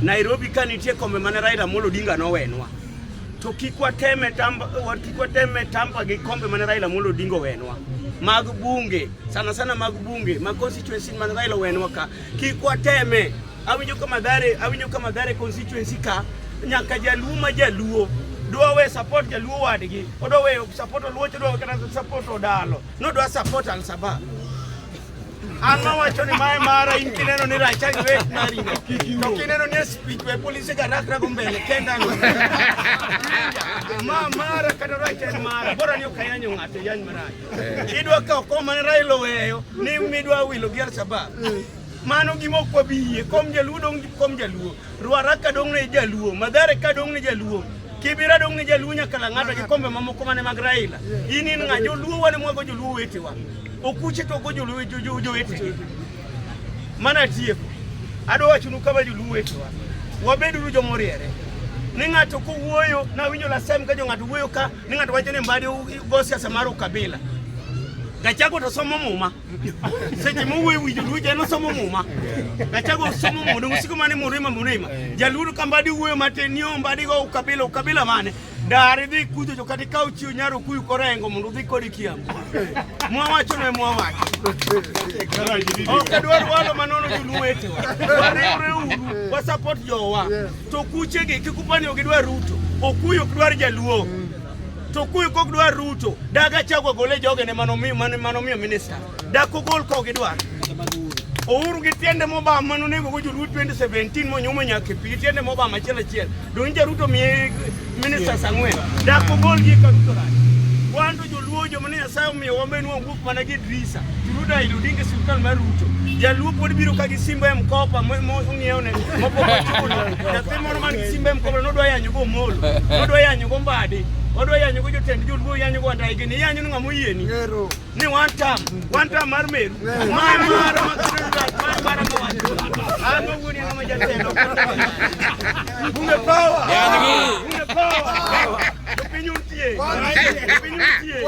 Nairobi ka nitie kombe mane Raila Amolo Odinga nowenwa. To kik wateme tamba, kik wateme tampa gi kombe mane Raila Amolo Odinga owenwa. Mag bunge, sana sana mag bunge, mag constituency mane Raila owenwa ka. Kik wateme. Awinjo ka Mathare, awinjo ka Mathare constituency ka nyaka jaluo ma jaluo dwa we support jaluo wadgi, odwa weyo support Oluoch, odwa kata support Odalo, nodwa support Al-Shabaab. An mawacho ni mae mara in kineno ni rach ang' wek mari no. To kineno ni e speech we polise ga rakra go mbele kenda no. Ma mara kata rach en mara. Bora ni ok ayanyo ng'ato yany marach. Idwa kawo kom mane Raila oweyo ni midwa wilo gi Al-Shabaab. Mano gima ok wabi yie. Kom jaluo dong' kom jaluo. Ruaraka dong' ne jaluo, Mathare ka dong' ne jaluo, Kibira dong' ne jaluo nyaka Lang'ata gi kombe mamoko mane mag Raila. In in ng'a joluo wan mwago joluo wetewa. Okuche to go joluo jowetegi. Mana tieko. Adwa wachonu kama joluo wetewa. Wabeduru joma oriere. Ni ng'ato kowuoyo, nawinjo last time ka jo ng'ato wuoyo ka, ni ng'ato wacho ni Mbadi go siasa mar ukabila. Gachagua to somo muma. Seche mowuoyo wi joluo cha en osomo muma. Gachagua osomo muma, donge osiko mana ni Murima Murima. Jaluo ka Mbadi wuoyo matin ni Mbadi go ukabila, ukabila mane? Dar idhi kucho to kata ikaw chiwo nyar okuyu korengo mondo udhi kode Kiambu. Mwawacho no mwawacho. Ok adwar walo manono joluo wetewa. Wariwre uru, wa support jowa. To kuchegi kik upani ok gidwar Ruto. Okuyu ok dwar jaluo. To okuyu kok dwar Ruto. Dag Gachagua gole jogene manomiyo manomiyo minister. Dak ogol kok gidwar. Uhuru gi tiende mobam mane onego go joluo 2017 monyumo nyaka e pi gi tiende mobam achiel achiel. Donge Ruto miye ministers ang'wen. Dak ogol gi ka Ruto rach. Wan to joluo joma ne Nyasaye omiyo wamenwa wuok mana gi Idrisa. Ruto Raila Odinga e sirkal mar Ruto. Jaluo pod biro ka gi simba e mkopa mong'iewne mopok ochulo. Nyathi moro man gi simba e mkopa nodwa yanyo go Omolo. Nodwa yanyo go Mbadi. Odwa yanyo go jotend joluo yanyo go Wandayi gini. Iyanyo ni ng'ama oyieni. Ni one term, one term mar Meru. Ma mara ma ma mara ma wacho. An owuon en ng'ama jatelo. Bunge power. Bunge power. Jopiny untie. Jopiny untie.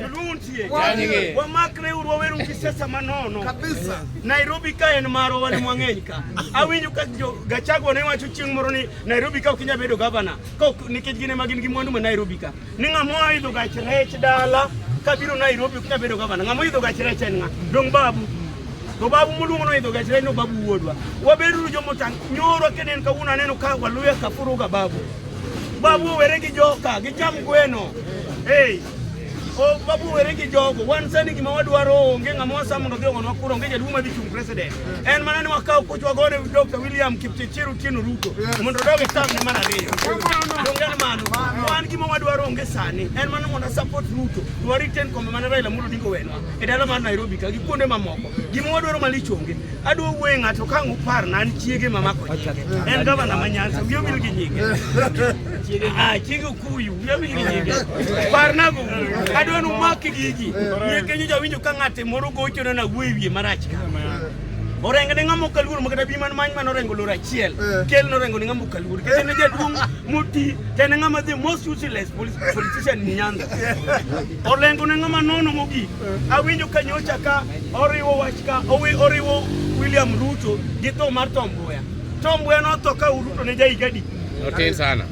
Joluo untie. Wamakre uru waweru gi siasa manono. Kabisa. Nairobi ka en marwa wan mwang'eny ka. Awinjo ka Gachagua ne wacho chieng' moro ni Nairobi ka ok inyal bedo gavana ka ok nikech gin ema gin gi mwandu ma Nairobi ka. Ni ng'ama oidho gach rech dala kabiro Nairobi ok nyal bedo gavana. Ng'ama oidho gach rech en ng'a? Dong' babu. To babu moluongo ni oidho gach rech no babu wuodwa. Wabeduru jomotang'. Nyoro kenen kawuono aneno ka Waluya kafuruga babu. Babu owere gi joka, gicham gweno. Hey. O babu owere gi jogo. Wan sani gima wadwaro onge ng'ama wasa mondo odhi ogonwa kura, onge jaduong' madhi chung' president. En mana ni wakaw koch wagone Dr. William Kipchirchir Otieno Ruto mondo odog e term ne mar ariyo. Donge en mano? Wan gima wadwaro onge sani. En mana mondo support Ruto. To waretain kombe mane Raila Amolo Odinga owenwa e dala mar Nairobi ka gi kuonde mamoko. Gima wadwaro malich onge. Adwa wuoye ng'ato ka ang' upar na an chiege mamako nyinge. En gavana ma Nyanza, wiya wil gi nyinge. Ah, chiege Okuyu, wiya wil gi nyinge. Parnago, adwa ni umak gigi. Yie kenyo jawinjo ka ng'ate moro gochona na wuoyi wiye marach ka. Orengo ne ng'ama ok aluor ma kata bi man many man orengo loro achiel. Kel norengo ne ng'ama ok aluor. Nikech en e jaduong' moti, to en e ng'ama the most useless politician in Nyanza. Orengo ne ng'ama nono mogik. Awinjo ka nyocha ka oriwo wach ka oriwo William Ruto gi tho mar Tom Mboya. Tom Mboya notho ka Ruto ne jahiga adi? Otin sana.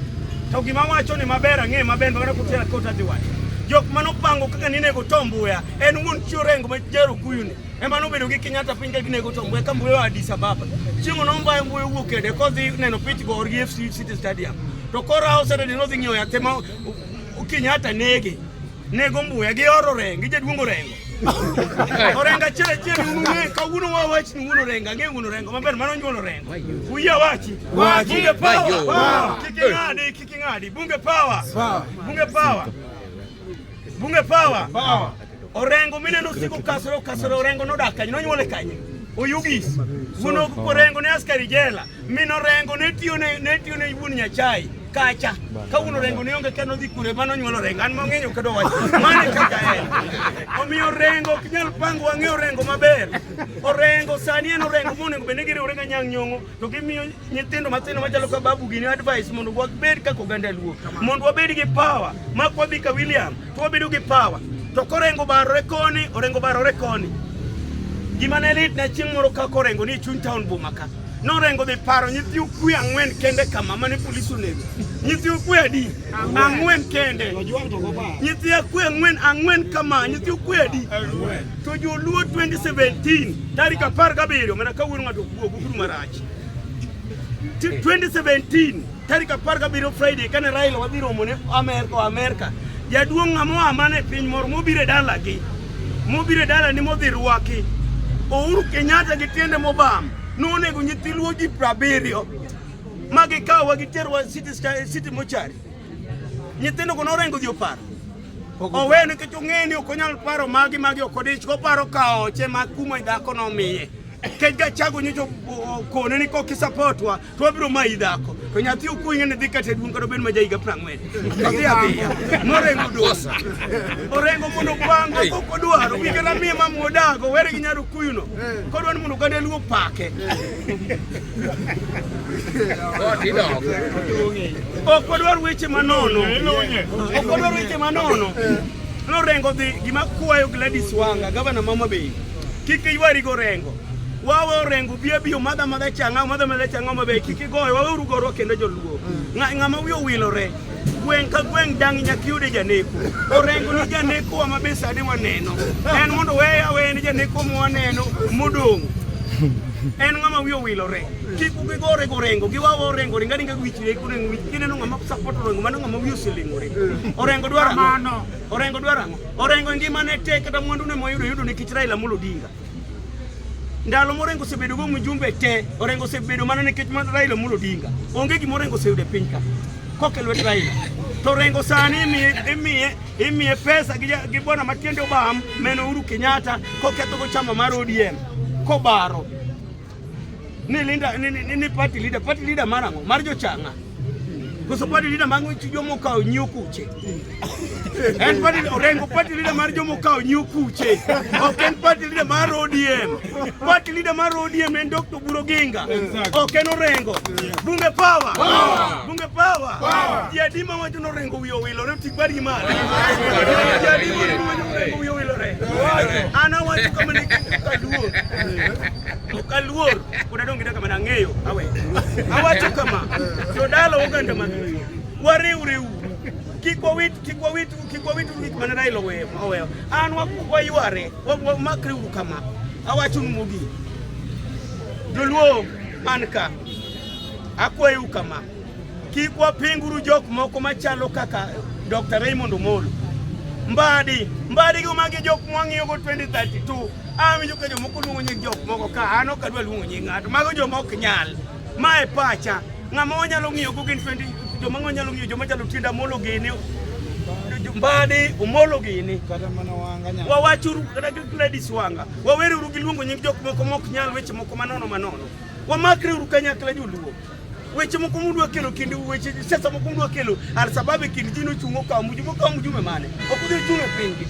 To gima wacho ni maber ang'e maber mana kutera kota dhi wacho. Jok manopango kaka ninego Tom Mboya en wuon chi Orengo ma jaro kuyu ni. Ema nobedo gi Kenyatta piny ka ginego Tom Mboya ka Mboya oa Addis Ababa. Chieng' no Mboya Mboya owuok kede kodhi neno pitch go gi FC City Stadium. To koro Saturday nodhi ng'iewo yath ma Kenyatta nege. Nego Mboya gi oro Orengo, gi jaduong' Orengo. Orengo achiel achiel un ung'e kawuono wawach ni wuon Orengo ang'e wuon Orengo maber mano nyuol Orengo. Uyie awachi. Bunge power. Kik ing'adi, kik ing'adi. Bunge power. Bunge power. Bunge power. Orengo mineno siko kasoro kasoro Orengo nodak kanye nonyuole kanye. Oyugis. Wuon Orengo ne askari jela. Min Orengo ne tiyo ne ne tiyo ne wuon Nyachai kacha. Ka wuon Orengo ne onge kendo dhi kure mano nyuolo Orengo. An mang'eny ok adwa wacho. Mano e kaka en. Omiyo Orengo ok nyal pango wang'e Orengo maber. Orengo sani en Orengo monego bed ni giriwore gi Anyang' Nyong'o to gimiyo nyithindo mathindo machalo ka babu gini advice mondo wabed kaka oganda Luo. Mondo wabed gi power. Mak wadhi ka William to wabedo gi power. To korengo barore koni, Orengo barore koni. Gima ne lit na chieng' moro kaka Orengo ni e chuny town boma ka. Norengo dhi paro nyithi okwe ang'wen kende kama mane polis onego. Nyithi okwe adi? Ang'wen kende. Nyithi okwe ang'wen ang'wen kama nyithi okwe adi? To joluo 2017 tarik 17 mana kawuono ng'ato okuo gugru marach. 2017 tarik 17 Friday kane Raila wadhi romo ne Amerka Amerka. Jaduong' ng'ama oa mana e piny moro mobiro e dalagi mobiro e dalani modhi rwaki Uhuru Kenyatta gi tiende mobam nonego nyithi Luo ji 70 ma gikawa giterwa city, city mochari. Nyithindo go norengo dhi oparo owe nikech ong'eyo ni ok onyal paro magi magi ok odich koparo kaoche ma kuma dhako nomiye. Nikech Gachagua nyocha okone ni kok isapotwa to wabiro mayi dhako. To nyathi okuinge ni dhi kata e duong' kata obed ma jahiga 40. Odhi adhiya. Morengo dong'. Orengo mondo opango kok odwaro. Bi kata miye ma modago were gi nyar okuyu no. Kodwa ni mondo oganda Luo pake. Ok wadwar weche manono. Ok wadwar weche manono. Norengo dhi gima kwayo Gladys Wanga, gavana ma Homa Bay. Kik iywari go Orengo. Wawe Orengo bi abi omadha madha chang'a, omadha madha chang'a Homa Bay. Kik igoye, wawe uru gorwa kendo joluo. Ng'ama wiye owilore. Gweng' ka gweng' dang' nyaka iyude janeko. Orengo ni janeko wa mabe sani waneno. En mondo weye aweya ni janeko mwaneno modong'. En ng'ama wiye owilore. Kik ugigore go Orengo, giwawa Orengo, ringa ringa wich reko Orengo wich. Kineno ng'ama support Orengo, mano ng'ama wiye oseling'ore. Orengo dwaro ang'o? Orengo dwaro ang'o? Orengo e ngimane tek kata mwandune moyudo yudo nikech Raila Amolo Odinga. Ndalo morengo osebedo go mjumbe te, Orengo osebedo mana nikech mar Raila Amolo Odinga. Onge gima Orengo oseyudo e piny ka. Koke lwet Raila. To Orengo sani imiye imiye imiye pesa gi, gi bwana matiende obam meno Uhuru Kenyatta koketho go chama mar ODM kobaro ni linda ni, ni, ni party leader party leader mar ang'o mar jochanga koso party leader mar joma okawo nyiewo kuche en party Orengo party leader mar joma okawo nyiewo kuche ok en party leader mar ODM party leader mar ODM en Dr. Oburu Oginga ok en Orengo bunge power bunge power ji adi ma wacho ni Orengo wiye owilore oting' badi malo ji adi ma wacho ni Orengo wiye owilore an awacho kama nikech ok aluor ok aluor pod adong' gi dakika mana ang'eyo awe awacho kama jodala oganda mag wariwre uru kik wawit kik wawit kik wawit gik mane Raila oweyo oweyo an wayware wamakre uru kama awachonu mogik joluo man ka akwayou kama kik wapinguru jok moko machalo kaka Dr. Raymond Omolo Mbadi Mbadi go magi jok mwang'iyogo 2032 awinjo ka jomoko luongo nying jok moko ka an ok adwa luongo nying ng'ato mago joma ok nyal ma e pacha ng'ama wanyalo ng'iyo go gin 20 joma wanyalo ng'iyo joma chalo Tienda Amolo gini Mbadi Omolo gini Kata mana Wanga nyalo. wawachuru kata gi Gladys Wanga waweruru gi luongo nying jok moko mok nyal weche moko manono manono wamakre uru kanyakla joluo weche moko mudwa kelo kind weche siasa moko mudwa kelo Alshabab e kind ji nochung' okawo mjumbe okawo mjumbe mane ok udhi chung' e pinygi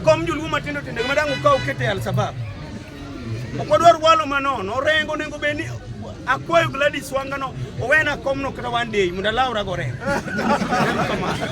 kom joluo matindo tindo ma dang' ukaw kete e Alshabab ok wadwar walo manono Orengo onego bed ni akwayo Gladys Wanga no owena komno kata one day mondo alawra go Orengo. Erokamano.